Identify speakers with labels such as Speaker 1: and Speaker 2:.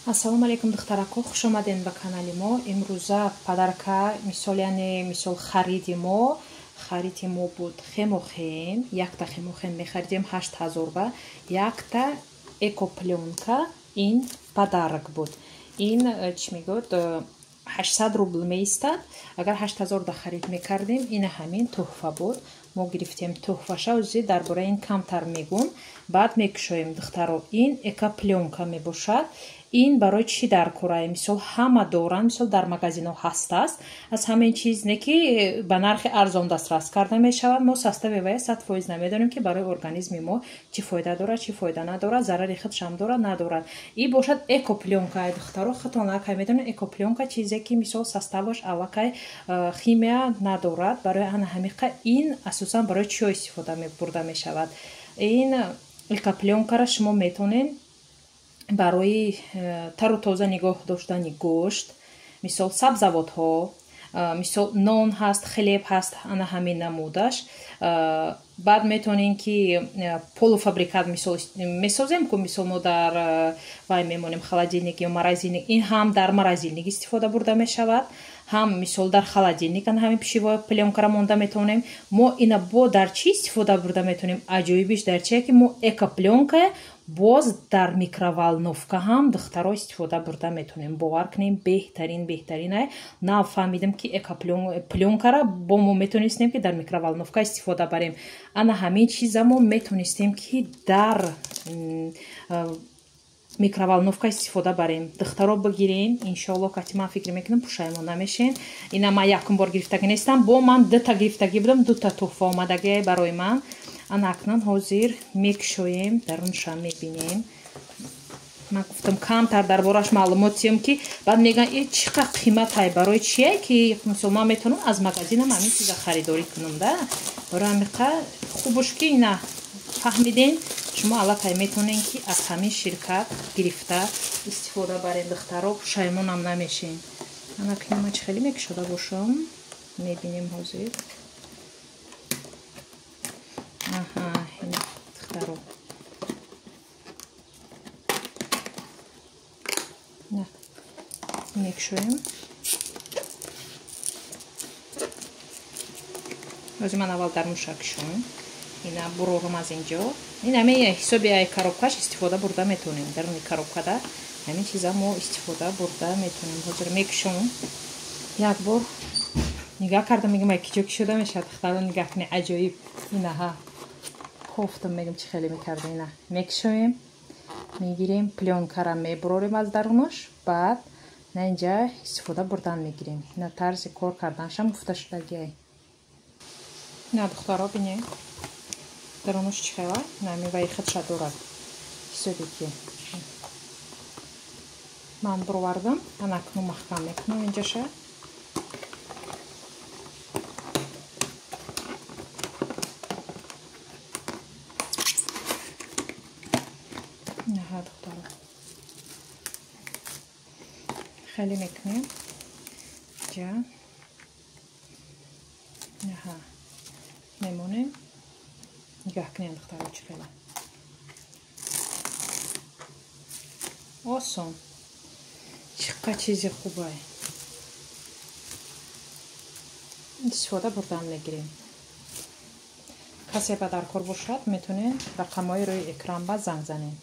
Speaker 1: Ассалому алайкум, духтарако, хуш омадед ба канали мо. Имрӯза подарка, мисол, яъне мисол хариди мо буд хемохем. Якта хемохем мехаридем 8000 ба якта экоплёнка, ин подарок буд. Ин чӣ мегӯяд, 800 рубл меистад. Агар 8000 да харид мекардем, ина ҳамин тӯҳфа буд. Мо гирифтем тӯҳфаша. Ози дар бораи ин камтар мегӯм, баъд мекушоем, духтаро. Ин экоплёнка мебошад. Ин барои чӣ дар кора? Мисол, ҳама доранд, мисол, дар магазинҳо ҳастааст. Аз ҳамин чиз не ки ба нархи арзон дастрас карда мешавад. Мо состави вая 100% намедонем, ки барои организми мо чӣ фоида дорад, чӣ фоида надорад, зарари худшам дорад, надорад. И бошад экоплёнка, духтаро, худтон аллакай медонед, экоплёнка чизе ки мисол составаш аллакай химия надорад. Барои ана ҳамиқа ин асосан барои чиё истифода бурда мешавад? Ин экоплёнкара шумо метавонед барои тару тоза нигоҳ доштани гӯшт, мисол, сабзавотҳо, мисол, нон ҳаст, хлеб ҳаст, ана ҳамин намудаш. Баъд метавонем ки полуфабрикат, мисол, месозем ку, мисол, мо дар вай мемонем, холодильник ё морозильник. Ин ҳам дар морозильник истифода бурда мешавад, ҳам мисол дар холодильник ана ҳамин пищевой плёнкара монда метавонем. Мо ина бо дар чӣ истифода бурда метавонем? Аҷоибиш дар чие, ки мо экоплёнка боз дар микроволновка ҳам, духтаро, истифода бурда метавонем. Бовар кунем, беҳтарин, беҳтаринай. Нав фаҳмидем, ки экоплёнкара бо мо метавонистем, ки дар микроволновка истифода барем. Ана ҳамин чиза мо метавонистем, ки дар микроволновка истифода барем. Духтаро, бигирен, иншоалло, кати ман фикр мекунам, пушаймон намешен. Ина ман якум бор гирифтагӣ нестам, бо ман дута гирифтагӣ будам, дута тӯҳфа омадагӣ барои ман. Ана акнун ҳозир мекушоем, дарунша мебинем. Ман гуфтам, камтар дар бораш маълумот тиём, ки баъд мегӯянд, э, чӣ қадр қиматай, барои чие, ки мисол ман метавонам аз магазинам ҳамин чиза харидорӣ кунам да. Барои ҳамиқа хубуш, ки ина фаҳмидем, шумо аллакай метавонем, ки аз ҳамин ширкат гирифта истифода барем. Духтаро, пушаймонам намешем. Ана ма чӣ хеле мекушода бошам, мебинем ҳозир. Аҳа, ина, духтаро, мекушоем. Ҳозир ман аввал дарунша кушоем. Ина бурорум аз инҷо. Ин ҳамин ҳисоби ай коробкаш истифода бурда метавонем. Даруни коробкада ҳамин чиза мо истифода бурда метавонем. Ҳозир мекушом, як бор нигаҳ кардам, мегам, ай киҷо кушода мешавад. Духтаро, нигаҳ кунед, аҷоиб. Инаҳа кофтам, мегам, чӣ хеле мекарда. Ина мекушоем, мегирем, плёнкара мебурорем аз дарунаш, баъд на инҷа истифода бурдан мегирем. Ина тарзи кор карданашам гуфта шудагиай. Ина, духтаро, бинед, дарунаш чӣ хела намеваи худша дорад. Ҳисобе ки ман буровардам, анакну маҳкам мекунам инҷаша. Наҳа, духтаро, хеле мекунем ҷа, наҳа мемонем. Нигаҳ кунем, духтаро, чӣ хела осон, чӣ қадр чизи хубай, истифода бурдан мегирем. Касе ба даркор бошад, метавонед рақамҳои рӯи экран ба занг занед.